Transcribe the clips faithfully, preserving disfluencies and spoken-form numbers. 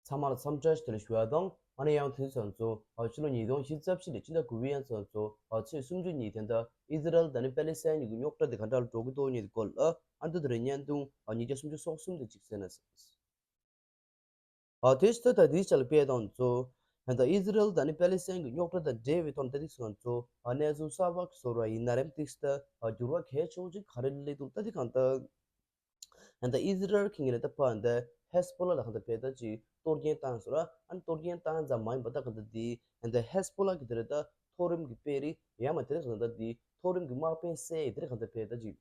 ཚང་མ་ལ་འཚམས་འདྲི་ཞུ་བ་དང་། ཨ་ནི་ཡང་དུས་ཚོད་ཚོ་ཕྱི་ལོ་ཉིས་སྟོང་ཉི་ཤུ་རྩ་བཞི་ནས་ཕྱི་ཟླ་དགུ་པའི་ཡང་ཚོད་ཚོ་ཚེས་སུམ་ཅུ་ཉིན་ཐེངས་ད་ཨི་ཟི་རལ་དང་ནི་པེ་ལི་སི་ཐན་གཉིས་ཀྱི་རྙོག་དྲ་དེ་ག་འདྲ་འགྲོ་གི་འདུག་ཉིད་སྐོར་ལ་ཨ་འདུ་དེ་རེ་བརྙན་ཐུང་ཉིས་བརྒྱ་སུམ་ཅུ་སོ་གསུམ་དེ་གཅིག་གསན་ན། ཨ་དེ་ཕྱི་ད་དེའི་ཆ་ལ་དཔེ་དང་ཚོ་ད་ཨི་ཟི་རལ་དང་ནི་པེ་ལི་སི་ཐན་གྱི་རྙོག་དྲ་དང་འབྲེལ་བའི་ཐོག་ནས་ད་ཏིག་སོང་ཚོ་གནས་ཚུལ་གསར་པ་བཟོ་ར་ཡིན་ན་རེམ་ཏིག་ད་འགྱུར་བ་གལ་ཆེ་བོ་ཅིག་ག་རེ་སླེབས་འདུག་ད་དེ་གང་ལྟར། ད་ཨི་ཟི་རལ་གྱི་ངོས་ནས་ད་ཕར་ད་ཧེ་སི་བྷོ་ལ་ལ་གང་ལྟར་བས་ད་ཅིག་གཏོར་སྐྱོན་བཏང་སོང་ར། ཨ་ནི་གཏོར་སྐྱོན་བཏང་ཙམ་མ་ཡིན་པ་ད་གང་ལྟར་དེ་ད་ཧེ་སི་བྷོ་ལ་གི་དེ་རེད་ད་མཐོ་རིམ་གྱི་དཔོན་རིགས་ཡང་མ་དེ་རེད་གང་ལྟར་དེ་མཐོ་རིམ་གྱི་དམག་དཔོན་བསད་དེ་རེད་གང་ལྟར་བས་ད་ཅིག་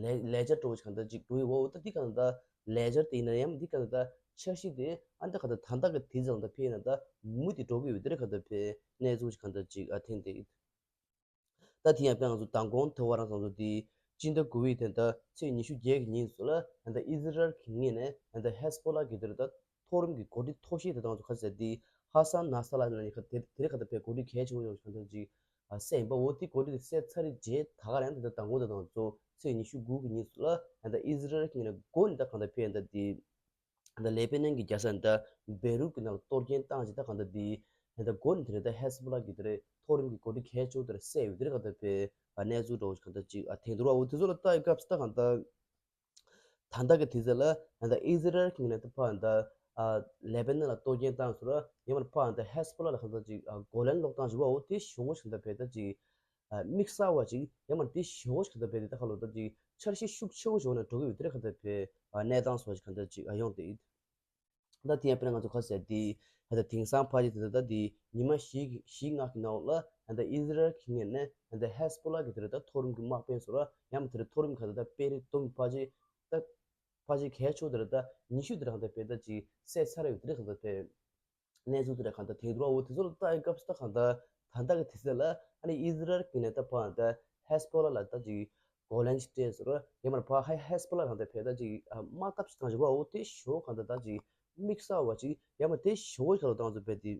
ལས་ལས་འཆར་འགྲོ་བ་ཞིག་གང་ལྟར་ཅིག་འགྲོ་ཡི་འོ་ད་དེ་གང་ལྟར་ལས་འཆར་དེ་ཡིན་ན་ཡང་དེ་གང་ལྟར་འཆར་གཞི་དེ་ཨ་ནི་ད་གང་ལྟར་ད་ལྟ་གི་དེ་ཙམ་ད་ཕེ་ན་ད་མུ་དེ་འགྲོ་གི་ཡོད་དེ་རེད་གང་ལྟར་བས་གནས་ཚུལ་ཞིག་གང་ལྟར་ཅིག་ཨ་ཐེངས་དེ། ད་དེ་ཡང་དཔེར་ང་ཚོ་མདང་དགོང་དེ་བ་རང་ཚང་ཚོ་དེ་སྤྱི་ཟླ་དགུ་པའི་དེ་ད་ཚེས་ཉི་ཤུ་བརྒྱད་ཀྱི་ཉིན་ཚོ་ལ་ད་ཨི་ཟི་རལ་གྱི་ངོས་ནས་ད་ཧེ་སི་བྷོ་ལ་གི་དེ་རེད་ད་མཐོ་རིམ་གྱི་འགོ་ཁྲིད་མཐོ་ཤོས་དེ་དང་ཚོ་ཁ་ཟེར་དེ་ཧ་སན་ན་ས་ལ་ནི་ཁ་དེ་དེ་རེད་ག་ད་བས་འགོ་ཁྲིད་གལ་ཆེ་བོ་ཡོང་ཞིག་གང་ལྟར་ཅིག་ཨ་བསད་ཡིན་པ་འོ་དེ་འགོ་ཁྲིད་དེ་བསད་ཚར་རེད་རྗེས་ད་ག་རང་དེ་ད་མདང་དགོང་དེ་དང་ཚོ་ཚེས་ཉི་ཤུ་དགུ་གི་ཉིན་ཚོ་ལ་ད་ཨི་ཟི་རལ་གྱི་ངོས་ནས་འགོ་ནས་ད་གང་ལྟར་བས་ད་དེ། ད་ལེ་པེ་ནན་གྱི་རྒྱལ་ས་ད་བེ་རུད་ཀྱི་ནང་ལ་གཏོར་སྐྱོན་བཏང་རྗེས་ད་གང་ལྟར་དེ་ད་འགོ་ནས་དེ་རེད་ད་ཧེ་སི་བྷོ་ལ་གི་དེ་རེད་མཐོ་རིམ་གྱི་འགོ་ཁྲིད་གལ་ཆེ་བོ་དེ་རེད་བསད་ཡོད་དེ་རེད་གང་ལྟར་བས་གནས་ཚུལ་འདྲ་བོ་ཞིག་གང་ལྟར་ཅིག་ཨ་ཐེངས་དུ་ར་འོ་དེ་ཚོ་ལ་ལྟ་ཡི་སྐབས་སུ་ད་གང་ལྟར་ད་ལྟ་གི་དུས་ཚོད་ལ་ད་ཨི་ཟི་རལ་གྱི་ངོས་ནས་ད་ཕར་ད་ཨ་ལེ་པེ་ནན་ལ་གཏོར་སྐྱོན་བཏང་སོང་ར་ཡང་མར་ཕར་ད་ཧེ་སི་བྷོ་ལ་ལ་གང་ལྟར་ཅིག་ཨ་རྒོལ་ལན་སློག་སྟངས་ཞིག་བ་འོ་དེ་ཞོ་བོ་ཞིག་གང་ལྟར་བས་ད་ཅིག་དམིགས་བསལ་བ་ཅིག་ཡང་མ་དེ་ཞོ་ཞིག་ད་བས་དེ་ད་ཁ་ལོ་ད་ཅིག་འཆར་གཞི་ཤུགས་ཆེ་བོ་ཞིག་ནས་འགྲོ་གི་ཡོད་དེ་རེད་ག་ད་བས་གནས་སྟངས་སོགས་ཞིག་ག་ད་ཅིག་ཡོང་དེ་ཡིན། ད་དེ་ཡང་དཔེར་ན་ང་ཚོ་ཁ་ཟེར་དེ་ད་ད་དེང་སང་ཕ་ཅིག་དེ་ད་ད་དེ་ཉི་མ་བཞི་བཞི་ལྔ་གི་ནང་ལ་ད་ཨི་ཟི་རལ་གྱི་ངོས་ནས་ད་ཧེ་སི་བྷོ་ལ་གི་དེ་རེད་ད་མཐོ་རིམ་གྱི་དམག་དཔོན་སོགས་ར་ཡང་མ་དེ་རེད་མཐོ་རིམ་ག་ད་ད་དཔོན་རིགས་དུམ་ཕ་ཅིག་ད་ཕ་ཅིག་གལ་ཆེ་བོ་དེ་རེད་ད་ཉི་ཤུ་དེ་རང་ད་བས་ད་ཅིག་བསད་ཚར་ཡོད་དེ་རེད་ག་ད་བས། གནས་ཚུལ་དེ་འདྲ་གང་ལྟར་ཐེངས་དུ་ར་འོ་དེ་ཚོ་ལ་ལྟ་ཡི་སྐབས་སུ་ད་གང་ལྟར་ད་ལྟ་གི་དུས་ཚོད་ལ་ཨ་ནི་ཨི་ཟི་རལ་གྱི་ནས་ད་ཕར་ད་ཧེ་སི་བྷོ་ལ་ལ་ད་ཅིག་རྒོལ་ལན་ཅིག་སྤྲད་ཟེར་ར་ཡང་མར་ཕར་ཧེ་ཧེ་སི་བྷོ་ལ་གང་ལྟར་བས་ད་ཅིག་དམག་འཐབ་ཅིག་བཏང་ཞིག་བ་འོ་དེ་ཞོ་གང་ལྟར་ད་ཅིག་དམིགས་བསལ་བ་ཅིག་ཡང་མར་དེ་ཞོ་ག་ལ་བཏང་ཚོ་བས་དེ་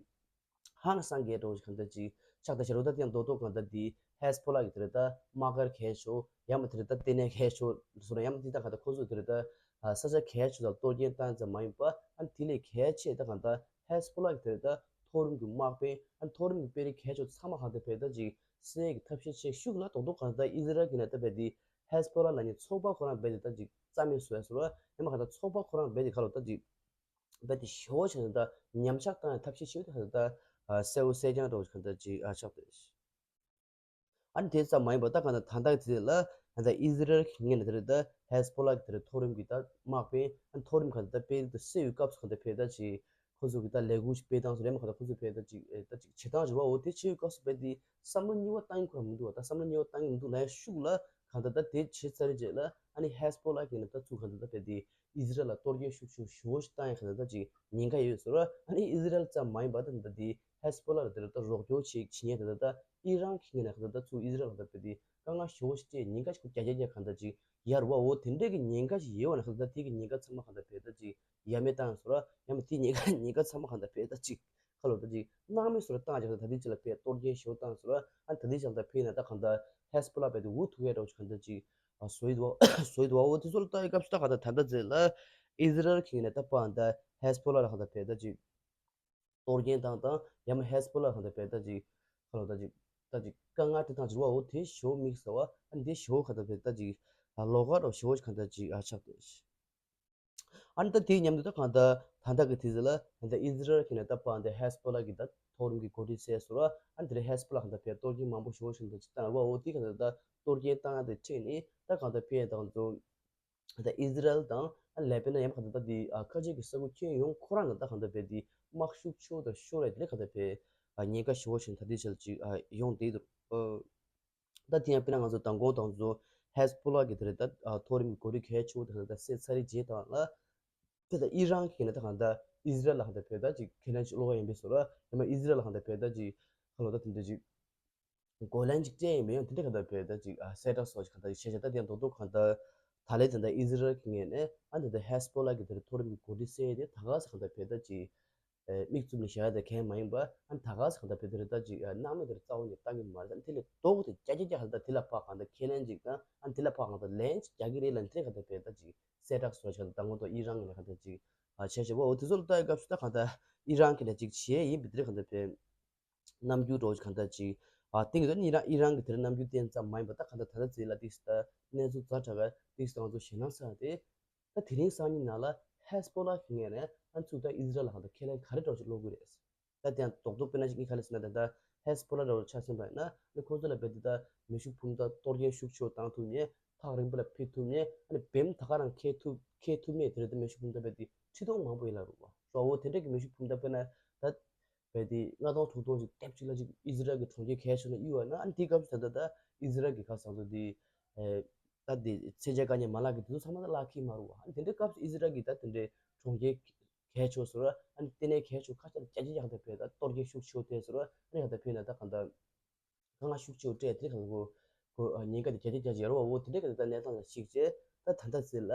ཧང་སང་གས་འགྲོ་ཞིག་གང་ལྟར་ཅིག་ཆགས་ད་ཞེ་རོ་ད་དེ་ཡང་རྡོག་རྡོག་གང་ལྟར་དེ་ཧེ་སི་བྷོ་ལ་གི་དེ་རེད་ད་དམག་སྒར་གལ་ཆེ་ཡང་མར་དེ་རེད་ད་ལྟེ་གནས་གལ་ཆེ་ཟེར་ར་ཡང་མར་དེ་ད་གང་ལྟར་ཁོ་ཚོ་དེ་རེད་ད། ས་ཆ་གལ་ཆེ་ལ་གཏོར་སྐྱོན་བཏང་ཙམ་མ་ཡིན་པ་ཨ་ནི་དེ་ལས་གལ་ཆེ་ད་གང་ལྟར་ཧེ་སི་བྷོ་ལ་གི་དེ་ད་མཐོ་རིམ་གྱི་དམག་དཔོན་ཨ་ནི་མཐོ་རིམ་གྱི་དཔོན་རིགས་གལ་ཆེ་ཚང་མ་གང་ལྟར་བས་ད་ཅིག་བསད་ཀྱི་ཐབས་ཤེས་བྱེད་ཤུགས་ལ་རྡོག་རྡོག་གང་ལྟར་ཨི་ཟི་རལ་གྱི་ནས་ད་བས་དེ་ཧེ་སི་བྷོ་ལ་ལ་ནི་ཚོགས་པ་ཁོ་རང་བས་དེ་ད་ཅིག་རྩ་མེད་བཟོ་ཡ་བཟོ་ལ་ཡང་མ་གང་ལྟར་ཚོགས་པ་ཁོ་རང་བས་དེ་ག་ལོ་ད་ཅིག་བས་དེ་ཞེ་བོ་བྱས་ནས་ད་ཉམས་ཆག་བཏང་ཡ་ཐབས་ཤེས་བྱེད་ད་གང་ལྟར་གསལ་བོ་གསལ་རྐྱང་འདྲ་བོ་གང་ལྟར་ཅིག་ཨ་ཆགས་བསྡད། ཨ་ནི་དེ་ཙམ་མ་ཡིན་པར་ད་གང་ལྟར་ད་ལྟ་གི་དུས་ལ་ད་ལྟ་ཨི་ཟི་རལ་གྱི་ངོས་ནས་དེ་རེད་ད་ཧེ་སི་བྷོ་ལ་གི་དེ་རེད་མཐོ་རིམ་གྱི་ད་དམག་དཔོན་ཨ་ནི་མཐོ་རིམ་གང་ལྟར་ད་དཔོན་རིགས་དེ་བསད་ཡོད་སྐབས་སུ་གང་ལྟར་བས་ད་ཅིག་ཁོ་ཚོ་གི་ད་ལས་འགུལ་ཞིག་སྤེལ་སྟངས་སུ་རེད་མ་གང་ལྟར་ཁོ་ཚོ་བས་ད་ཅིག་ཨེ་ད་ཅིག་བྱེད་སྟངས་རེད་བ་འོ་དེ་བྱེད་ཡོད་སྐབས་སུ་བས་དེ་བསམ་བློ་གཉིས་པ་བཏང་ཡོད་ཁོ་རང་མི་འདུག་བ། ད་བསམ་བློ་གཉིས་པ་བཏང་ཡོད་མི་འདུག་ལ་ཡང་ཤུགས་ལ་གང་ལྟར་ད་དེ་བྱེད་ཚར་རེད་རྗེས་ལ་ཨ་ནི་ཧེ་སི་བྷོ་ལ་གི་ནས་ད་ཚུར་གང་ལྟར་ད་བས་དེ་ཨི་ཟི་རལ་ལ་གཏོར་སྐྱོན་ཤུགས་ཆེ་ཞེ་བོ་ཞིག་བཏང་ཡ་གང་ལྟར་ད་ཅིག་ཉེན་ཁ་ཡོད་ཟེར་བ། ཨ་ནི་ཨི་ཟི་རལ་ཙམ་མ་ཡིན་པ་ད་ད་ལྟ་དེ་ཧེ་སི་བྷོ་ལ་ལ་དེ་ལ་ད་རོགས་སྐྱོར་བྱེད་བྱེད་མཁན་དེ་ལ་ད་ཨི་རན་གྱི་ངོས་ནས་གང་ལྟར་ད་ཚུར་ཨི་ཟི་རལ་ལ་ད་བས་དེ་དཀའ་ངལ་ཞེ་བོ་ཞིག་སྤྲད་ཉེན་ཁ་ཞིག་རྒྱ་རྒྱ་རྒྱ་གང་ལྟར་ཅིག་ཡར་བ་འོ་དེ་འདྲས་ཀྱི་ཉེན་ཁ་ཞིག་ཡོད་བ་ན་གང་ལྟར་དེ་གི་ཉེན་ཁ་ཚང་མ་གང་ལྟར་བས་ད་ཅིག་ཡ་མེད་བཏང་ཟེར་བ། ཡང་མ་དེ་ཉེན་ཁ་ཉེན་ཁ་ཚང་མ་གང་ལྟར་བས་ད་ཅིག་ཁ་ལོ་ད་ཅིག་སྣང་མེད་བཟོ་ར་བཏང་རྒྱག་ད་དེ་ཅི་ལ་བས་གཏོར་སྐྱོན་ཞེ་བོ་བཏང་ཟེར་བ། ཨ་ད་དེ་ཅང་ད་བས་ན་ད་གང་ལྟར་ཧེ་སི་བྷོ་ལ་བས་དེ་འུ་ཐུག་ཡ་འདྲ་བོ་ཞིག་གང་ལྟར་ཅིག་ཨ་བཟོ་ཡི་འདུག་བ། བཟོ་ཡི་འདུག་བ། འོ་དེ་ཚོ་ལ་ལྟ་ཡི་སྐབས་སུ་ད་གང་ལྟར་ད་ལྟ་ཟེར་ལ་ཨི་ཟི་རལ་གྱི་ངོས་ནས་ད་པ་ད་ཧེ་སི་བྷོ་ལ་ལ་གང་ལྟར་བས་ད་ཅིག་གཏོར་སྐྱོན་བཏང་དང་ཡང་མ་ཧེ་སི་བྷོ་ལ་ལ་གང་ལྟར་བས་ད་ཅིག་ཁ་ལོ་ད་ཅིག་ད་ཅིག་དཀའ་ངལ་དེ་དང་འབྱོར་བ་འོ་དེ་ཞེ་བོ་དམིགས་བསལ་བ། ཨ་འདི་ཞེ་བོ་གང་ལྟར་བས་ད་ཅིག་ལོགས་ཀ་འདྲ་བོ་ཞེ་བོ་གང་ལྟར་ཅིག་ཨ་ཆགས་ཏེ། ཨ་ནི་ད་དེའི་མཉམ་དུ་ད་གང་ལྟར་ད་ལྟ་གི་དུས་ཚོད་ལ་ད་ལྟ་ཨི་ཟི་རལ་གྱི་ནས་ད་པ་འདི་ཧེ་སི་བྷོ་ལ་གི་ད་མཐོ་རིམ་གྱི་འགོ་ཁྲིད་བསད་སོང་ར། ཨ་ནི་དེ་རིང་ཧེ་སི་བྷོ་ལ་གང་ལྟར་བས་གཏོར་སྐྱོན་མང་པོ་ཞེ་བོ་ཞིག་ད་ཅིག་བཏང་བ་འོ་དེ་གང་ལྟར་ད་གཏོར་སྐྱོན་བཏང་ཡ་དེ་ཁྲིད་ནས་ད་གང་ལྟར་བས་དང་ཚོ་ད་ཨི་ཟི་རལ་དང་ཨ་ལེ་པེ་ནན་ཡང་གང་ལྟར་ད་དེ་ཨ་ཁ་ཆེ་གི་ས་ཁུལ་ཁྱོན་ཡོངས་ཁོ་རང་ལ་ད་གང་ལྟར་བས་དེ་དམག་ཤུགས་ཆེ་བོ་དང་ཤོར་རེད། དེ་རིང་གང་ལྟར་བས་ཨ་ཉེན་ཁ་ཞེ་བོ་ཞིག་ད་དེ་ཆ་ལ་ཅིག་ཨ་ཡོང་བསྡད་འདུག་ཨ། ད་དེ་ཡང་དཔེར་ན་ང་ཚོ་མདང་དགོང་དང་ཚོ་ཧེ་སི་བྷོ་ལ་གི་དེ་རེད་ད་མཐོ་རིམ་གྱི་འགོ་ཁྲིད་གལ་ཆེ་བོ་དེ་ལ་ད་བསད་ཚར་རེད་རྗེས་དང་ལ། དེ་ད་ཨི་རན་གྱི་ནས་ད་གང་ལྟར་ཨི་ཟི་རལ་ལ་གང་ལྟར་བས་ད་ཅིག་ཁས་ལེན་ཅིག་བློ་ཁ་ཡིན་པས་སོ་ར། ཡང་མ་ཨི་ཟི་རལ་ལ་གང་ལྟར་བས་ད་ཅིག་ཁ་ལོ་ད་དེ་འདྲ་ཅིག་རྒོལ་ལན་ཅིག་སྤྲད་ཡིན་པས་ཡང་དེ་འདྲ་གང་ལྟར་བས་ད་ཅིག་ཨ་གསལ་བསྒྲགས་སོགས་ཅིག་གང་ལྟར་བྱས་བྱས་ད་དེ་ཡང་རྡོག་རྡོག་གང་ལྟར་ད་ལས་དེ་ད་ཨི་ཟི་རལ་གྱི་ངོས་ནས་ཨ་དེ་ད་ཧེ་སི་བྷོ་ལ་གི་དེ་རེད་མཐོ་རིམ་གྱི་འགོ་ཁྲིད་བསད་དེ་ད་ག་ས་གང་ལྟར་བས་ད་ཅིག་མིག་བཙུམ་ནས་བཞག་ཡ་དེ་གང་མ་ཡིན་པ། ཨ་ནི་ད་ག་ས་གང་ལྟར་བས་དེ་རེད་ད་ཅིག་སྣང་མེད་དེར་རྩ་བ་ནས་བཏང་གི་མ་རེད། ཨ་ནི་དེ་ལས་ལྡོག་དེ་རྒྱ་རྒྱ་རྒྱ་ག་ལ་ད་དེ་ལ་ཕར་གང་ལྟར་ཁས་ལེན་ཅིག་དང་ཨ་ནི་དེ་ལ་ཕར་གང་ལྟར་ལན་ཅིག་རྒྱག་གི་རེད་ལ། ནི་དེ་གང་ལྟར་བས་ད་ཅིག་གསལ་བསྒྲགས་སོགས་ཅིག་ད་ངོ་ཐོག་ཨི་རན་ངོས་ནས་གང་ལྟར་ཅིག་ ཨ་བྱས་བྱས་པ། འོ་དེ་ཚོ་ལ་ལྟ་བའི་སྐབས་སུ་ད་གང་ལྟར་ཨི་རན་གྱིས་ལ་ཅིག་བྱས་ཡིན་པའི་དེ་རིང་གང་ལྟར་བས་རྣམ་འགྱུར་འདྲ་བོ་ཅིག་གང་ལྟར་ཅིག་ཨ་སྟེང་གི་ད་ཨི་རན་ཨི་རན་གྱི་དེ་རིང་རྣམ་འགྱུར་བསྟན་ཙམ་མ་ཡིན་པ། ད་གང་ལྟར་ད་ལྟ་ཚེ་ལ་ཏིག་ཙམ་ད་གནས་ཚུལ་ཛ་དྲག་ག་ཏིག་ཙམ་ང་ཚོ་ཞེད་སྣང་ཚ་དེ། ད་དེ་རིང་སང་ཉིན་ནང་ལ་ཧེ་སི་བྷོ་ལ་གི་ངོས་ནས་ཨ་ཚུགས་ད་ཨི་ཟི་རལ་ལ་གང་ལྟར་ཁས་ལེན་ག་རེ་འདྲ་བོ་ཅིག་སློག་གི་རེད། ད་དེ་ཡང་རྡོག་རྡོག་དཔེར་ན་ཅིག་ངས་ག་རེ་ཟེར་ན། ད་ལྟ་ཧེ་སི་བྷོ་ལ་འདྲ་བོ་ཆ་མཚོན་པ་ཡིན་ན་ནི་ཁོང་ཚོ་ལ་རྦད་དེ་ད་མེ་ཤུགས་འཕུར་མདའ་གཏོར་སྐྱོན་ཤུགས་ཆེ་བོ་བཏང་ཐུབ་མཁན། ཐག་རིང་པོ་ལ་ཕེབས་ཐུབ་མཁན། ཨ་ནི་བེམ་ད་ག་རང་འཁྱེར་ཐུབ་འཁྱེར་ཐུབ་མཁན་དེ་རེད། ད་མེ་ཤུགས་འཕུར་མདའ་རྦད་དེ་ཁྲི་སྟོང་མང་པོ་ཡོད་ལ་རུ་བ་འོ་དེ་འདྲ་གི་མེ་ཤུགས་འཕུར་མདའ་དཔེར་ན་ད་རྦད་དེ་ལྔ་སྟོང་དྲུག་སྟོང་ཅིག་ལྟེབ་ཅིག་ལ་ཅིག་ཨི་ཟི་རལ་གི་གྲོང་ཁྱེར་གལ་ཆེ་ན་གཡུག་བ་ན། ཨ་ནི་དེའི་སྐབས་སུ་ད་ལྟ་ད་ཨི་ཟི་རལ་གི་ཁ་སང་ཚོ་དེ་ད་དེ་མཚོན་ཆ་དཀའ་ངལ་མ་ལག་གི་དེ་ཚོ་ཚང་མ་ད་ལག་ཁྱེར་མ་རུ་བ། ཨ་ནི་དེ་འདྲའི་སྐབས་སུ་ཨི་ཟི་རལ་གི་ད་དེ་འདྲའི་གྲོང་ཁྱེར་གལ་ཆེ་བཟོ་ར། ཨ་ནི་ལྟེ་གནས་གལ་ཆེ་ཁ་ཤས་ལ་རྒྱ་ཆེ་ཡག་ད་བས་ད་གཏོར་སྐྱོན་ཤུགས་ཆེ་དེ་བཟོ་ར། ཨ་ནི་ཡག་ད་བས་ན་ད་གང་ལྟར་དཀའ་ངལ་ཤུགས་ཆེ་སྤྲད་དེ་གང་ལྟར་གོ་ཉེན་ཁ་དེ་རྒྱ་ཆེ་རྒྱ་ཆེ་ཡོད་ར་བ། འོ་དེ་འདྲའི་ག་ད་གནས་སྟངས་ལ་གཞིགས་བྱས་ད་ད་ལྟ་ཟེར་ལ་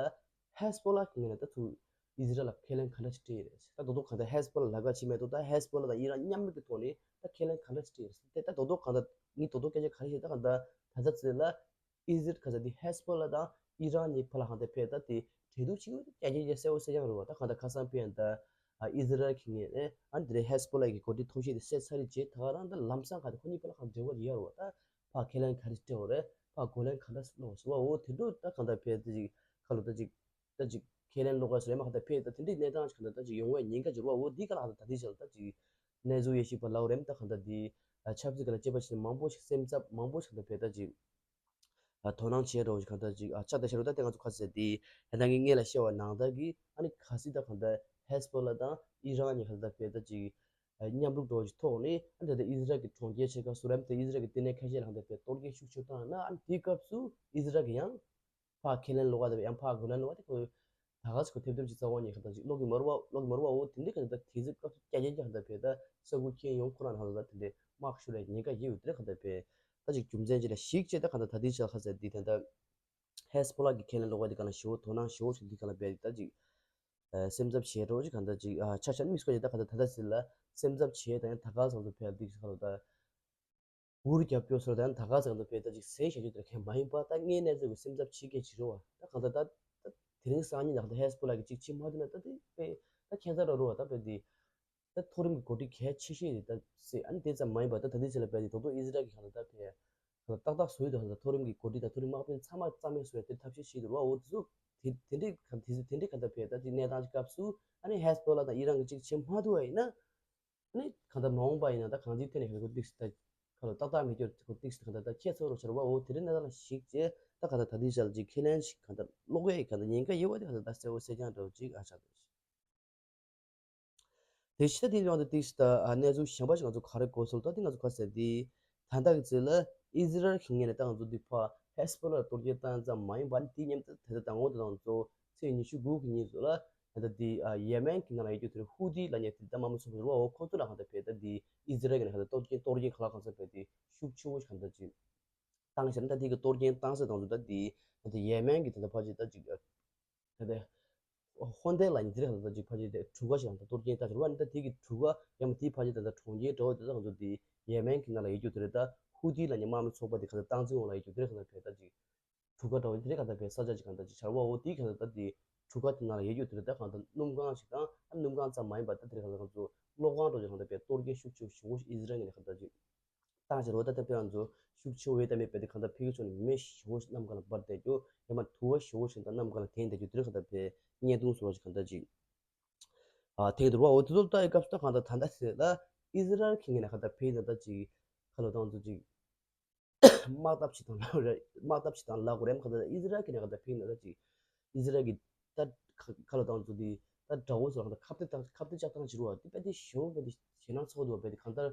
ཧེ་སི་བྷོ་ལ་གི་ངོས་ནས་ད་ཚུར་ཨི་ཟི་རལ་ལ་ཁས་ལེན་ག་འདྲ་ཞིག་སྤྲད་ཡོད་རེད། ད་རྡོག་རྡོག་གང་ལྟར་ཧེ་སི་བྷོ་ལ་ལ་ཁ་ཕྱེ་མེད་དོ། ད་ཧེ་སི་བྷོ་ལ་དང་ཨི་རན་མཉམ་རུབ་ཀྱི་ཐོག་ནས་ད་ཁས་ལེན་ག་འདྲ་ཞིག་སྤྲད་ཡོད་རེད། དེ་ད་རྡོག་རྡོག་གང་ལྟར་ངས་རྡོག་རྡོག་སྐད་ཆ་ག་རེ་བཤད། ད་གང་ལྟར་ད་ལྟ་ཟེར་ལ་ཨི་ཟི་རལ་ག་ས་དེ་ཧེ་སི་བྷོ་ལ་དང་ཨི་རན་གཉིས་བར་ལ་གང་ལྟར་བས་ད་དེ་འབྲེལ་གཏུག་བྱེད་ཀྱི་ཡོད་རྒྱ་ཆེ་རྒྱ་གསལ་པོ་གསལ་རྐྱང་རེད་བ། ད་གང་ལྟར་ཁ་སང་བས་ད་ཨ་ཨི་ཟི་རལ་གྱི་ངོས་ནས་ཨ་ནི་དེ་རིང་ཧེ་སི་བྷོ་ལ་གི་འགོ་ཁྲིད་ཐོག་ཤེས་དེ་བསད་ཚར་རེད་ཅེས་ད་ག་རང་ད་ལམ་སང་ག་དེ་ཁོ་གཉིས་བར་ལ་གང་འབྲེལ་བ་ཡོད་རེད་བ། ད་ཕར་ཁས་ལེན་ག་རེ་སྤྲད་པ་རེད། ཕར་རྒོལ་ལན་ག་འདྲ་སློག་ཟེར་བ། འོ་དེ་འདྲ་ད་གང་ལྟར་བས་ད་ཅིག་ཁ་ལོ་ད་ཅིག་ད་ཅིག་ཁས་ལེན་སློག་ག་ཟེར་མ་གང་ལྟར་བས་ད་དེ་འདྲའི་གནས་སྟངས་ཅིག་གང་ལྟར་ད་ཅིག་ཡོང་བའི་ཉེན་ཁ་འབྱོར་བ། འོ་འདི་ག་ལ་གང་ལྟར་ད་དེ་ཅིག་ལ་ད་ཅིག་གནས་ཚུལ་དབྱེ་ཞིབ་པ་ལའོ་རེམ་ད་གང་ལྟར་འདི་ཆབ་སྲིད་ཀྱི་ལ་དཔྱད་པ་བྱས་ནས་མང་པོ་ཞིག་སེམས་འཚབ་མང་པོ་ཞིག་གང་ལྟར་བས་ད་ཅིག་དོ་སྣང་བྱས་འགྲོ་ཞིག་གང་ལྟར་ཅིག་ཨ་ཆ་ད་ཤ་རུ་ད་དེ་ང་ཚོ་ཁ་ཟེར་འདི་ད་ལྟ་ངས་ངས་ལ་བཤད་པ་ནང་ལྟར་གྱི་ཨ་ནི་གལ་སྲིད་ད་གང་ལྟར་ཧེ་སི་བྷོ་ལ་དང་ཨི་རན་གཉིས་གང་ལྟར་བས་ད་ཅིག་མཉམ་རུབ་འགྲོ་ཞིག་ཐོག་ནས་ཨ་ནི་ད་ལྟ་ཨི་ཟི་རལ་གྱི་གྲོང་ཁྱེར་ཆེ་ཁག་སུ་རེམ་ད་ཨི་ཟི་རལ་གྱི་ལྟེ་གནས་ཁ་ཤས་ལ་གང་ལྟར་བས་གཏོར་སྐྱོན་ཤུགས་ཆེ་བཏང་ན། ཨ་ནི་དེའི་སྐབས་སུ་ཨི་ཟི་རལ་གྱི་ཡང་ཕར་ཁས་ལེན་སློག་ག་དང་ཡང་ཕར་རྒོལ་ལན་སློག་ག་དེ་ཁོ་ད་ག་ཟེར་ཁོ་ཐེབས་ཐེབས་ཅིག་རྩ་བ་ཉིད་གང་ལྟར་ཅིག་སློག་གི་མ་རུ་བ་སློག་གི་མ་རུ་བ། འོ་དེ་འདྲའི་གང་ལྟར་དེ་ཚོའི་སྐབས་སུ་རྒྱ་ཆེན་གྱི་གང་ལྟར་བས་ད་ས་ཁུལ་ཁྱེར་ཡོང་ཁོ་རང་གང་ལྟར་དེ་འདྲའི་དམག་ཤུགས་ལ་ཉེན་ཁ་ཡོད་དེ་གང་ལྟར་བས་ད་ཅིག་རྒྱུ་མཚན་ཅིག་ལ་གཞིགས་བྱས་ད་གང་ལྟར་ད་ལྟའི་ཆར་ཁ་ཟེར་འདི་ད་ལྟ་ཧེ་སི་བྷོ་ལ་གི་ཁས་ལེན་སློག་པ་འདི་གང་ལ་ཞེ་པོ་དོ་སྣང་ཞེ་པོ་ཞིག་འདི་གང་ལ་བས་ད་ཅིག་སེམས་འཚབ་བྱས་འགྲོ་ཅིག་གང་ལྟར་ཅིག་ཆ་ཤ་མི་སྐོར་ཅིག་ད་གང་ལྟར་ད་ལྟ་ཟེར་ལ་སེམས་འཚབ་བྱས་ད་ཡང་ད་ག་ཚང་ཚོ་བས་འདི་གང་ལ་ད། འུར་རྒྱབ་སྐྱོར་སོར་དང་ད་ག་ཟེར་འདུག་པས་ད་ཅིག་ཟས་བྱ་རྒྱུ་དེ་གས་མ་ཡིན་པ། ད་ངའི་གནས་ཚུལ་གྱི་སེམས་འཚབ་བྱེད་མཁན་ཅིག་རེད་བ། ད་གང་ལྟར་ད་ད་དེ་རིང་སང་ཉིན་ད་གང་ལྟར་ཧེ་སི་བྷོ་ལ་གི་ཅིག་བྱེད་མ་ཐུབ་ན་ད་དེ་དཔེ་ད་ཁྱད་མཚར་ར་རུ་བ། ད་དཔེ་དེ་ད་མཐོ་རིམ་གྱི་འགོ་ཁྲིད་གལ་ཆེ་ཤོས་དེ་ད་སྲིད། ཨ་ནི་དེ་ཙམ་མ་ཡིན་པ་ད་ད་ལྟའི་ཆ་ལ་དཔེ་དེ་ད་དུང་ཨི་ཟི་རལ་གྱི་གང་ལྟར་ད་དཔེ་ད་ཏག་ཏག་བཟོ་ཡི་འདུག་ད་མཐོ་རིམ་གྱི་འགོ་ཁྲིད་དང་མཐོ་རིམ་དམག་དཔོན་ཚང་མ་རྩ་མེད་བཟོ་ཡ་དེ་ཐབས་ཤེས་བྱེད་འདུག་བ། འོ་དེ་ཚོ་དེ་དེ་འདྲའི་གང་དེ་ཚོ་དེ་འདྲའི་གང་ལྟར་དཔེ་ད་ཅིག་གནས་སྟངས་ཀྱི་སྐབས་སུ་ཨ་ནི་ཧེ་སི་བྷོ་ལ་དང་ཨི་རན་གྱི་ཅིག་བྱེད་མ་ཐུབ་པ་ཡིན་ན། ནི་གང་ལྟར་མ་འོངས་པ་ཡིན་ན་ད་གང་ཅིའི་ཐད་ནས་ཁོ་ཏིག་སི་ད་ཁ་ལོ་ཏག་ཏག་མི་སྐྱོར་ཁོ་ཏིག་སི་གང་ལྟར་ད་ཁྱད་ཚོར་རོ་ཆར་བ། འོ་དེ་རིང་གནས་སྟངས་ལ་གཞིགས་བྱས་ད་གང་ལྟར་ད་ལྟའི་ཆར་ཅིག་ཁས་ལེན་ཞིག་གང་ལྟར་སློག་ཡས་གང་ལྟར་ཉེན་ཁ་ཡོད་པ་དེ་གང་ལྟར་ད་གསལ་བོ་གསལ་རྐྱང་འདྲ་བོ་ཅིག་ཨ་ཆགས་འདུག་ཞེས། དེ་ཕྱི་ད་དེའི་དབང་དུ་ཏིག་སི་ད་གནས་ཚུལ་གཞན་པ་ཞིག་ང་ཚོ་ག་རེ་གོ་སོང་ད་དེ་ང་ཚོ་ག་ཟེར་དེ། ད་ལྟ་གི་ཚེ་ལ་ཨི་ཟི་རལ་གྱི་ངོས་ནས་ད་ང་ཚོ་འདི་ཕར་ཧེ་སི་བྷོ་ལ་ལ་གཏོར་སྐྱོན་བཏང་ཙམ་མ་ཡིན་པ་ནི་དེའི་མཉམ་དུ་ད་ལྟ་དང་པོ་དང་ཚོ་ཚེས་ཉི་ཤུ་དགུ་གི་ཉིན་ཚོ་ལ་ད་ལྟ་འདི་ཡེ་མེན་གྱི་ནང་ལ་ཡོད་རྒྱུ་དེ་རེད། ཧུ་ཏི་ལབ་མཁན་དེ་ད་དམག་མི་ཚོགས་པ་རེད་བ། འོ་ཁོ་ཚོ་ལ་གང་ལྟར་བས་ད་འདི་ཨི་ཟི་རལ་གྱི་ནས་གང་ལྟར་གཏོར་སྐྱོན་གཏོར་སྐྱོན་གང་ལ་གང་ས་བས་དེ་ཤུགས་ཆེ་བོ་ཞིག་གང་ལྟར་ཅིག་བཏང་ཞེ་ན། ད་དེ་གི་གཏོར་སྐྱོན་བཏང་ས་དང་ཚོ་ད་འདི་ད་ལྟ་ཡེ་མེན་གྱི་ད་ལྟ་ཕལ་ཆེར་ད་ཅིག་ད་ལྟ་ཧོན་དེ་ལ་ཉིན་དེ་རིང་ལ་ད་ཅིག་ཕལ་ཆེར་དེ་གྲུ་ཁ་ཞིག་ལ་ད་གཏོར་སྐྱོན་བཏང་ཟེར་བ་ནི། ད་དེ་གི་གྲུ་ཁ་ཡང་མ་དེའི་ཕལ་ཆེར་ད་ད་གྲོང་ཁྱེར་འདྲ་བོ་དེ་ད་ང་ཚོ་དེ་ཡེ་མེན་གྱི་ནང་ལ་ཡོད་རྒྱུ་དེ་རེད། ད་ཧུ་ཏི་ལབ་མཁན་དམག་མི་ཚོགས་པ་དེ་ག་ད་སྟངས་འཛིན་འོག་ལ་ཡོད་རྒྱུ་དེ་རེད། ག་ད་བས་ད་ཅིག་གྲུ་ཁ་འདྲ་བོ་དེ་རེད། ག་ད་བས་ས་ཆ་ཅིག་ག་ད་ཅིག་ཆར་བ་འོ་དེའི་ག་ད་ད་དེ་གྲུ་ཁ་དེ་ནང་ལ་ཡོད་རྒྱུ་དེ་རེད། ད་ག་ད་སྣུམ་ཁང་ཞིག་དང་ཨ་སྣུམ་ཁང་ཙམ་མ་ཡིན་པ་ད་དེ་རེད། ག་ད་ང་ཚོ་གློག་ཁང་འདྲ་བོ་ཅིག་ག་ད་བས་གཏོར་སྐྱོན་ཤུགས་ཆེ་ཞེ་པོ་ཞིག་ཨི་ཟི་རལ་ངོས་ནས་ག་ད་ཅིག་བཏང་ཞེ་རོ། ད་ལྟ་བས་ང་ཚོ་ཤུགས་ཆེ་བོ་ཡོད་ད་མེད་པས་དེ་གང་ལྟར་ཕ་གི་ཕྱོགས་ནས་མེ་ཞེ་བོ་ཞིག་གནམ་གང་ལ་འབར་བསྡད་རྒྱུ། ཡང་མ་དུ་བ་ཞེ་བོ་ཞིག་ད་གནམ་གང་ལ་དེངས་བསྡད་རྒྱུ་དེ་རིང་གང་ལྟར་བས་བརྙན་ཐུང་བཟོ་བ་ཞིག་གང་ལྟར་ཅིག་ཨ་དེངས་འདུག་བ། འོ་དེ་ཚོ་ལྟ་ཡི་སྐབས་སུ་ད་གང་ལྟར་ད་ལྟ་ཟེར་ལ་ཨི་ཟི་རལ་གྱི་ངོས་ནས་གང་ལྟར་ཕ་གི་ད་ལྟ་ཅིག་ཁ་ལོ་ཏང་ཚོ་ཅིག་དམག་འཐབ་ཅིག་དང་ལབ་རེད། དམག་འཐབ་ཅིག་དང་ལབ་དགོས་རེད། གང་ལྟར་ཨི་ཟི་རལ་གྱི་ངོས་ནས་གང་ལྟར་ཕ་གི་ད་ལྟ་ཅིག་ཨི་ཟི་རལ་གྱི་ད་ཁ་ཁ་ལོ་ཏང་ཚོ་དེ་ད་དགྲ་བོ་ཚོ་ལ་གང་ལྟར་ཁ་གཏད་བཏང་ཁ་གཏད་བཅག་སྟངས་ཅིག་རེད་བ། དེ་དཔེ་དེ་ཞེ་བོ་དཔེ་དེ་ཞེད་སྣང་ཚ་བོ་འདུག་བ། དཔེ་དེ་གང་ལྟར་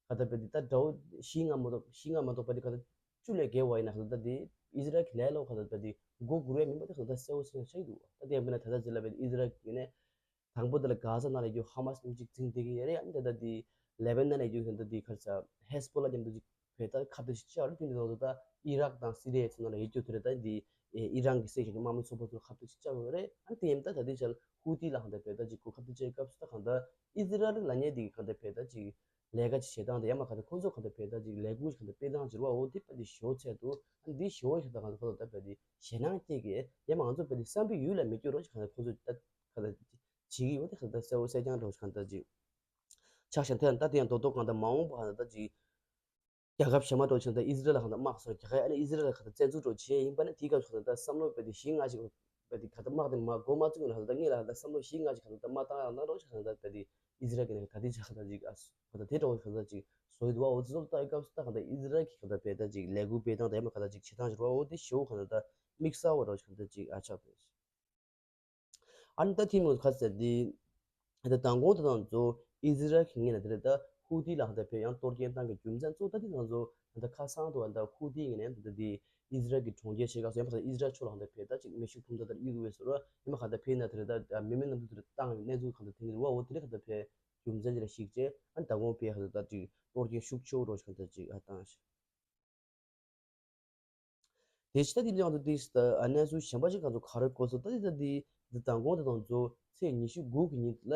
ག་ད་བས་དེ་ད་དགྲ་བོ་བཞི་ལྔ་མ་གཏོགས་བཞི་ལྔ་མ་གཏོགས་བས་དེ་ག་ད་བཅུ་ལས་བརྒལ་བ་ཡིན་ན་ག་ད་ད་དེ་ཨི་ཟི་རལ་གྱི་ལས་སླ་པོ་ག་ད་བས་དེ་མགོ་སྒུར་ཡ་མིན་པ་དེ་ག་ད་གསལ་པོ་གསལ་ཆགས་ཀྱི་འདུག་བ། ད་དེ་ཡང་མིན་ན་ད་ལྟ་ཟེར་ལ་བས་དེ་ཨི་ཟི་རལ་གྱི་ངོས་ནས་དང་པོ་དེ་ལ་གྷ་ཟ་ནང་ལ་ཡོད་རྒྱུ་ཧ་མ་སི་མཉམ་གཅིག་འཛིང་བསྡད་ཀྱི་ཡོད་རེད། ཨ་ནི་ད་ལྟ་དེ་ལེ་བྷ་ནན་ལ་ཡོད་རྒྱུ་ད་ལྟ་དེ་ག་རེ་ཟ་ཧེ་སི་བྷོ་ལ་མཉམ་དུ་གཅིག་བས་ད་ཁ་གཏད་ཅིག་བཅག་རེད། དེ་འདྲ་ད་ད་ཨི་རག་དང་སི་རི་ཡའི་ཚོ་ནང་ལ་ཡོད་རྒྱུ་དེ་རེད། ད་དེ་ཨི་རན་གྱི་སྲིད་གཞུང་གི་དམག་མི་ཚོགས་པ་ཚོ་ཁ་གཏད་ཅིག་བཅག་ཡོད་རེད། ཨ་ནི་དེ་ཡིན་ད་ད་ལྟའི་ཆར་ཧུ་ཏི་ལ་གང་ལྟར་བས་ད་ཅིག་གོ་ཁ་གཏད་བཅག་སྐབས་སུ་ད་གང་ལྟར་ཨི་ཟི་རལ་ལ་ཉེ་དེ་གི་གང་ལྟར་བས་ད་ཅིག་ལས་ཀ་ཅིག་བྱེད་སྟངས་དེ་ཡང་མ་གང་ལྟར་ཁོང་ཚོ་གང་ལྟར་བས་ད་ཅིག་ལས་འགུལ་ཅིག་གང་ལྟར་སྤེལ་སྟངས་ཅིག་རེད་བ། འོ་དེ་དཔེ་དེ་ཞེ་བོ་ཚད་དུ་ཨ་ནི་འདི་ཞེ་བོ་ཞིག་ད་གང་ལྟར་ཁོ་ལ་ད་བས་དེ་ཞེད་སྣང་སྐྱེ་གི་ཡང་མ་ང་ཚོ་བས་དེ་བསམ་པའི་ཡུལ་ལ་མི་སྐྱོ་རོགས་ཅིག་གང་ལྟར་ཁོང་ཚོ་ད་གང་ལྟར་ བྱེད་ཀྱི་ཡོད་དེ་གང་ལྟར་གསལ་པོ་གསལ་རྐྱང་འདྲ་བོ་གང་ལྟར་ཅིག་ཆགས་ཤིང་། དེ་ཡང་ད་དེ་ཡང་རྡོག་རྡོག་གང་ལྟར་མ་འོངས་པ་གང་ལྟར་ཅིག་རྒྱལ་ཁབ་གཞན་མ་འདྲ་བོ་ཅིག་ད་ཨི་ཟི་རལ་ལ་གང་ལྟར་དམག་སོགས་རྒྱག་ཡ། ཨ་ནི་ཨི་ཟི་རལ་ལ་གང་ལྟར་བཙན་འཛུལ་འདྲ་བོ་བྱས་ཡིན་པ་ན་དེའི་སྐབས་སུ་གང་ལྟར་བསམ་བློ་དཔེ་དེ་བཞི་ལྔ་ཞིག་དཔེ་དེ་གང་ལྟར་དམག་དེ་མ་འགོ་མ་བཙུགས་ན་གང་ལྟར་སྔོན་ལ་གང་ལྟར་བསམ་བློ་བཞི་ལྔ་ཞིག་གང་ལྟར་མ་བཏང་ཡང་གནང་རོགས་ཞེས་གང་ལྟར་དཔེ་དེ་ཨི་ཟི་རལ་གྱི་ནས་ད་ལྟའི་ཆ་གང་ལྟར་ཅིག་ཨ་གང་ལྟར་དེ་འདྲ་བོ་གང་ལྟར་ཅིག་བཟོ་ཡི་འདུག་བ། འོ་དེ་ཚོ་ལ་ལྟ་ཡི་སྐབས་སུ་ད་གང་ལྟར་ཨི་ཟི་རལ་གྱི་གང་ལྟར་དཔེ་ད་ཅིག་ལས་འགུལ་སྤེལ་སྟངས་དང་ཡང་མ་གང་ལྟར་ཅིག་བྱེད་སྟངས་ཞིག་རེད་བ། འོ་དེ་ཞེ་པོ་གང་ལྟར་ད་དམིགས་བསལ་བ་འདྲ་བོ་ཞིག་གང་ལྟར་ཅིག་ཨ་ཆགས་འདུག། ཨ་ནི་ད་ཐེངས་མ་ག་ཚད་འདི་ད་མདང་དགོང་དེ་དང་ཚོ་ཨི་ཟི་རལ་གྱི་ངོས་ནས་དེ་རེད། ད་ཧུ་ཐི་ལ་ཧ་ད་ཕེ་ཡང་གཏོར་སྐྱོན་བཏང་གི་རྒྱུ་མཚན་གཙོ་ད་དེ་དང་ཚོ་ད་ཁ་སང་དུ་ད་ཧུ་ཐི་ངོས་ནས་ད་དེ་ཨི་ཟི་རལ་གྱི་གྲོང་ཁྱེར་ཆེ་ཁག་སོགས་ཡང་ཧ་ད་ཨི་ཟི་རལ་ཕྱོགས་ལ་ཧ་ད་ཕེ་ད་ཅིག་མེ་ཤུགས་འཕུར་མདའ་དར་གཡུག་གི་བས་སོ་ར་ཡང་ཧ་ད་ཕེ་ན་དེ་རེད། ད་མི་མེད་གནམ་གྲུ་དེ་རེད་བཏང་གནས་ཚུལ་ཧ་ད་ཐེངས་རེད་བ། འོ་དེ་རེད། ཧ་ད་ཕེ་རྒྱུ་མཚན་ཅི་ལ་ཞིག་བྱས་ཨ་ནི་ད་དགོང་ཕེ་ཧ་ད་ད་ཅིག་གཏོར་སྐྱོན་ཤུགས་ཆེ་བོ་རོ་ཞིག་ཧ་ད་ཅིག་ཨ་བཏང་ཞིག། དེ་ཕྱི་ད་དེ་ལ་ཡང་དུ་དེ་ད་གནས་ཚུལ་གཞན་པ་ཞིག་ག་ཚོད་ག་རེ་གོ་སོང་། ད་དེ་ད་དེ་དེ་མདང་དགོང་དེ་དང་ཚོ་ཚེས་ཉི་ཤུ་དགུ་གི་ཉིན་ལ་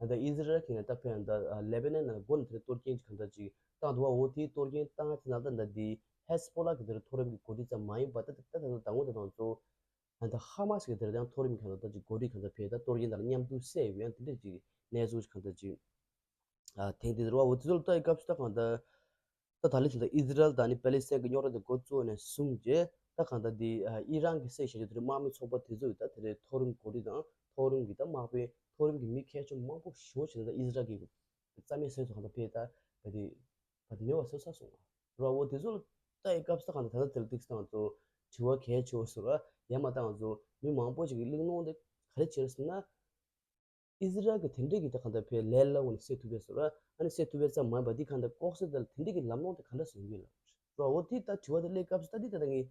ད་ཨི་ཟི་རལ་གྱི་ནས་ད་ཕེ་ད་ལེ་བྷ་ནན་ནང་སྒོ་ནས་དེ་གཏོར་སྐྱོན་གང་ད་ཅིག་བཏང་འདུག་བ། འོ་དེའི་གཏོར་སྐྱོན་བཏང་དེ་ནང་ད་ད་དེ་ཧེ་སི་བྷོ་ལ་གི་དེ་མཐོ་རིམ་གྱི་འགོ་ཁྲིད་ཙམ་མ་ཡིན་པ་ད་ད་ད་མདང་དགོང་དེ་དང་ཚོ་ད་ཧ་མ་སི་གི་དེ་ཡང་མཐོ་རིམ་གང་ད་ད་ཅིག་འགོ་ཁྲིད་གང་ད་ཕེ་ད་གཏོར་སྐྱོན་དང་མཉམ་དུ་བསད་ཡོད། ཡང་དེ་འདྲ་ཅིག་གནས་ཚུལ་གང་ད་ཅིག་ཨ་ཐེངས་དེ་རུ་བ། འོ་དེ་ཚོ་ལ་ལྟ་ཡི་སྐབས་སུ་ད་གང་ད་ད་ད་ལི་ཐིན་ད་ཨི་ཟི་རལ་དང་ནི་པེ་ལི་སི་ཐན་གྱི་རྙོག་དྲ་དེ་འགོ་བཙུགས་ནས་བཟུང་རྗེས་ད་གང་ད་དེ་ཨི་རན་གྱི་སྲས་ཞེས་བྱ་དེ་དམག་མི་ཚོགས་པ་དེ་ཚོ་ཡི་ད་དེ་རེད་མཐོ་རིམ་འགོ་ཁྲིད་དང་མཐོ་རིམ་གྱི་ད་དམག་དཔོན་མཐོ་རིམ་གྱི་མི་ཁྱད་ཆོས་མང་པོ་ཞེ་པོ་ཞིག་ད་ཨི་ཟི་རལ་གྱི་རྩ་མེད་བཟོས་སོང་། གང་ད་ཕེ་ད་ད་དེ་ད་དེ་མེད་པ་བཟོས་ཚར་སོང་བ། འོ་དེ་ཚོ་ལ་ལྟ་ཡི་སྐབས་སུ་ད་གང་ད་ད་ད་དེ་ལ་ཏིག་སྟངས་ཚོ་དྲི་བ་གལ་ཆེ་བོ་བཟོ་ར་ཡ་མ་ད་ང་ཚོ་མི་མང་པོ་ཞིག་གི་གླེང་སློང་དེ་ག་རེ་བྱེད་ར་ཟེར་ན། ཨི་ཟི་རལ་གྱི་དེ་འདྲས་ཀྱི་ད་གང་ལྟར་ཕའི་ལས་སླ་བོ་ནས་སེལ་ཐུབ་པས་ཟེར་བ། ཨ་ནི་སེལ་ཐུབ་པས་ཙམ་མ་ཡིན་པ་འདི་གང་ལྟར་ལྐོག་ཟ་དེ་ལ་དེ་འདྲས་ཀྱི་ལམ་ལྷོང་དེ་གང་འདྲ་བཟོ་གི་ཡོད་ལབ་ར། འོ་དེ་ད་དྲི་བ་དེ་སླེབས་སྐབས་སུ་ད་འདི་ད་ལྟ་ངས་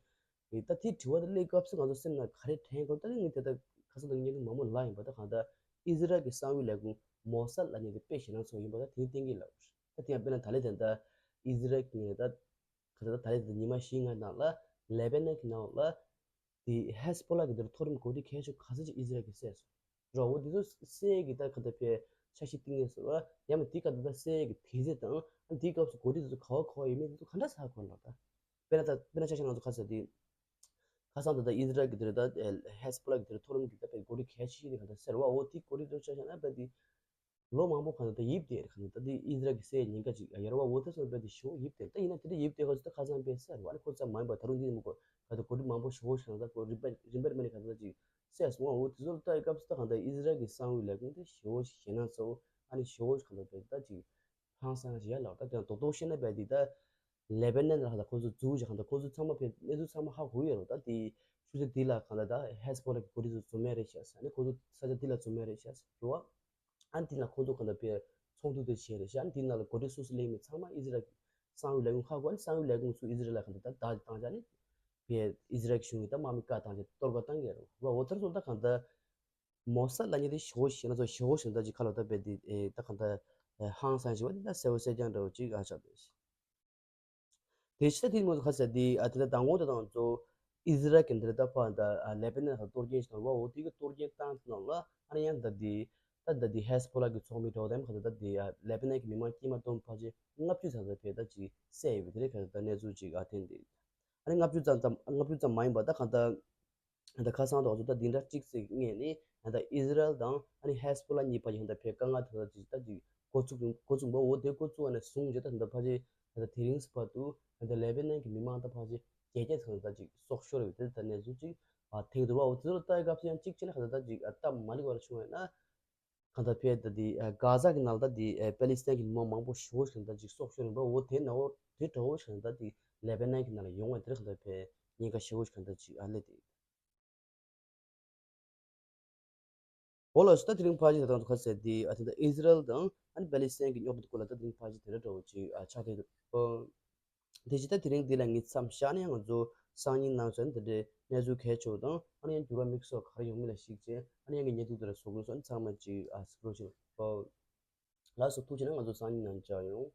ད་དེ་དྲི་བ་དེ་སླེབས་སྐབས་སུ་ང་ཚོ་སེམས་ནང་ག་རེ་དྲན་དགོས། ད་ངས་དེ་ད་ཁ་སང་ད་ངས་བརྙན་ཐུང་མང་པོ་ལབ་ཡིན་པ། ད་གང་ལྟར་ཨི་ཟི་རལ་གྱི་གསང་བའི་ལས་ཁུངས་མོ་སཱད་ལབ་མཁན་དེ་དཔེ་ཞེད་སྣང་ཚ་བོ་ཡིན་པ་ད་དེ་གཏན་འཁེལ་ལབ་ར། ད་དེ་ཡང་དཔེར་ན་ད་ལྟ་དེ་ད་ཨི་ཟི་རལ་གྱི་ད་ག་ད་ད་ལྟ་དེ་ཉི་མ་བཞི་ལྔ་ནང་ལ་ལེ་བྷ་ནན་གྱི་ནང་ལ། དེ་ཧེ་སི་བྷོ་ལ་གི་དེར་མཐོ་རིམ་འགོ་ཁྲིད་གལ་ཆེ་ཁ་ཤས་ཅིག་ཨི་ཟི་རལ་གྱིས་བསད་སོང་། རོ་འོ་དེ་ཚོ་བསད་ཀྱི་ད་ག་ད་ཕའི་འཆར་གཞི་བཏིང་ངེས་སོ་ར། ཡང་མ་དེ་ག་ད་ད་བསད་ཀྱི་དུས་ཚོད་དང་ཨ་དེའི་སྐབས་སུ་འགོ་ཁྲིད་དེ་ཚོ་ག་བ་ག་བ་ཡོད་མེད་དེ་ཚོ་ག་འདྲ་ཧ་གོ་ལབ་ད། དཔེར་ན་ད་དཔེར་ན་ཆ་བཞག་ང་ཚོ་ཁ་ས་དེ་ཁ་སང་ད་ད་ཨི་ཟི་རལ་གྱི་དེར་ད་ཧེ་སི་བྷོ་ལ་གི་དེར་མཐོ་རིམ་གྱི་ད་ཕའི་འགོ་ཁྲིད་གལ་ཆེ་ཞིག་ག་ད་བསད་རོ། འོ་དེ་འགོ་ཁྲིད་དེ་ཆ་བཞག་ན་ད་དེ། ལོ་མང་པོ་གང་ལྟར་ད་ཡིབ་བསྡད་རེད། གང་ལྟར་ད་འདི་ཨི་ཟི་རལ་གྱི་སའི་ཉེན་ཁ་ཅིག་ཡར་བ་འོ་ད་སོང་བས་དེ་ཞེ་པོ་ཡིབ་བསྡད། ད་ཡིན་ན་དེ་འདྲ་ཡིབ་བསྡད་ཁ་ཅིག་ད་ཁ་སང་པས་བསད་རེད་བ། ཨ་ནི་ཁོ་ཙམ་མ་ཡིན་པ་ད་རུང་འདི་མི་དགོས་ད་ད་གོ་སྒྲིག་མང་པོ་ཞེ་པོ་ཞིག་ད་ཁོ་རིམ་པ་རིམ་པར་མ་ནི་གང་ལྟར་ཅིག་བསད་སོང་བ། འོ་དེ་ཚོ་ལ་ལྟ་ཡི་སྐབས་སུ་ད་གང་ལྟར་ཨི་ཟི་རལ་གྱི་གསང་བའི་ལས་ཁུངས་དེ་ཞེ་པོ་ཞིག་ཞེད་སྣང་ཚ་བོ་ཨ་ནི་ཞེ་པོ་ཞིག་གང་ལྟར་བས་ད་ཅིག་ཧང་སང་ཞིག་ཡ་ལགས། ད་དེ་ཡང་རྡོག་རྡོག་བཤད་ན་བས་འདི་ད་ལེ་བྷ་ནན་ལ་ད་ཁོ་ཚོ་འཛུལ་ཞིག་གང་ལྟར་ཁོ་ཚོ་ཚང་མ་བས་གནས་ཚུལ་ཚང་མ་ཧ་གོ་ཡོད་རེད། ད་དེ་ཆུ་ཚོད་འདི་ལ་གང་ལྟར་ད་ཧེ་སི་བྷོ་ལ་གི་འགོ་ཁྲིད་ཚོ་འཛུལ་མེད་རེད་ཤག་ཟེར། ཨ་ནི་ཁོ་ཚོ་ས་ཆ་འདི་ལ་འཛུལ་མེད་རེད་ཤག་ཟེར་གྱི་བ། ཨ་ནི་དེ་ནང་ཁོང་ཚོ་གང་ལྟར་པའི་ཚོགས་འདུ་དེ་བྱས་རེད་ཤག་ཨ་ནི་དེ་ནང་ལ་འགོ་ཁྲིད་སུ་སུ་སླེབས་མིན་ཚང་མ་ཨི་ཟི་རལ་གསང་བའི་ལས་ཁུངས་ཧ་གོ། ཨ་ནི་གསང་བའི་ལས་ཁུངས་སུ་ཨི་ཟི་རལ་ལ་གང་ལྟར་ད་བདག་གིས་བཏང་བྱས་ནས་པའི་ཨི་ཟི་རལ་གཞུང་གིས་ད་དམག་མི་བཀའ་བཏང་བྱས་གཏོར་བ་བཏང་གི་རེད་བ། འོ་ཐར་སོང་ད་གང་ལྟར་མོ་སཱད་ལབ་མཁན་དེ་ཞེ་པོ་ཞེད་སྣང་ཚ་བོ་ཞེ་པོ་ཞིག་ད་ཅིག་ཁ་ལོ་ད་པའི་དེ་ཨེ་ད་གང་ལྟར་ཧང་སང་ཞིག་བ་དེ་ད་གསལ་པོ་གསལ་རྐྱང་འདྲ་བོ་ཅིག་ཨ་ཆགས་འདུག། དེ་ཕྱི་ད་དེ་ངོ་ཚོ་ཁ་ཟེར་དེ་ཨ་དེ་ད་མདང་དགོང་དེ་དང་ཚོ་ཨི་ཟི་རལ་གྱི་འདིར་ད་ཕ་ད་ལེ་པེ་ནན་ལ་གཏོར་སྐྱོན་ཞིག་བཏང་བ། འོ་དེ་གི་གཏོར་སྐྱོན་བཏང་དེ་ནང་ལ་ཨ་ནི་ཡང་ད་དེ་ད་ད་དེ་ཧེ་སི་བྷོ་ལ་གི་ཚོགས་མི་འདྲ་བོ་དེ་ཁ་ད་ད་དེ་ལེ་པེ་ནན་གྱི་མི་མང་དཀྱིལ་མ་བསྡོམས་ཕལ་ཆེར་ལྔ་བཅུ་ཙམ་ཙམ་ཕེ་ད་ཅིག་བསད་ཡོད་པའི་དེ་རེད། ཁ་ད་ད་གནས་ཚུལ་ཅིག་ཨ་ཐོན་དེ་ཨ་ནི་ལྔ་བཅུ་ཙམ་ཙམ་ལྔ་བཅུ་ཙམ་མ་ཡིན་པ་ད་ག་ད། ད་ཁ་སང་དུ་ང་ཚོ་ད་འདི་འདྲ་གཅིག་ཙིག་ངས་ནི་ད་ཨི་ཟི་རལ་དང་ཨ་ནི་ཧེ་སི་བྷོ་ལ་གཉིས་བར་གྱི་ད་ཕའི་དཀའ་ངལ་དེ་ད་ཅིག་ད་ཅིག་འགོ་ཚུགས་འགོ་ཚུགས་པ། འོ་དེ་འགོ་ཚུགས་པ་ནས་བཟུང་རྗེས་ད་ད་ཕལ་ཆེར་ད་དེ་རིང་བར་དུ་ད་ལེ་པེ་ནན་གྱི་མི་མང་ད་ཕལ་ཆེར་བརྒྱད་བརྒྱ་ཙམ་ད་ཅིག་སྲོག་ཤོར་ཡོད་དེ་ད་གནས་ཚུལ་ཅིག་ཨ་ཐེངས་དུ་བ། འོ་དེ་ཚོ་ལ་ལྟ་ཡི་སྐབས་སུ་ཡང་གཅིག་བྱས་ན་ད་ད་ཅིག་ཨ་སྟབས་མ་ལེགས་པ་ར་བྱུང་བས་ན། གང་ལྟར་ཕེ་ད་དེ་གྷ་ཟ་གི་ནང་ལ་ད་དེ་པེ་ལི་སི་ཐན་གྱི་མི་མང་པོ་ཞེ་པོ་ཞིག་ད་ཅིག་སྲོག་ཤོར་ཡིན་པ། འོ་དེ་ནང་འོ་དེ་འདྲ་བོ་ཞིག་ད་དེ་ལེ་པེ་ནན་གྱི་ནང་ལ་ཡོང་བ་དེར་གང་ལྟར་ཕེ་ཉེན་ཁ་ཞེ་པོ་ཞིག་གང་ལྟར་ཅིག་ཨ་སླེབས་དེ། འོ་ལགས་སོ། ད་དེ་རིང་ཕལ་ཆེར་ད་དང་དུ་ཁ་གསལ་དེ་ཨ་དེ་ད་ཨི་ཟི་རལ་དང་ཨ་ནི་པེ་ལི་སི་ཐན་གྱི་རྙོག་དྲ་སྐོར་ལ་ད་དེ་རིང་ཕལ་ཆེར་དེ་འདྲ་འདྲ་བོ་ཅིག་ཨ་ཆགས་བསྡད་འདུག། དེ་བཞིན་ད་དེ་རིང་འདི་ལ་ངས་མཚམས་བཞག་ནས་ང་ཚོ་སང་ཉིན་གནངས་ཚེ་འདི་འདྲའི་གནས་ཚུལ་གལ་ཆེ་བ་དང་ཨ་ནི་ཡང་འགྱུར་བ་དམིགས་བསལ་ག་རེ་ཡོང་མིན་ལ་གཞིགས་བྱས་ཨ་ནི་ཡང་གི་ཉེ་དུ་འདི་ལ་བཟོ་དགོས་སོགས་ཚང་མ་ཅིག་ཨ་གཟིགས་རོགས་བྱེད། ལགས་སོ། ཐུགས་རྗེ་གནང་། ང་ཚོ་སང་ཉིན་ནང་མཇལ་ཡོང་།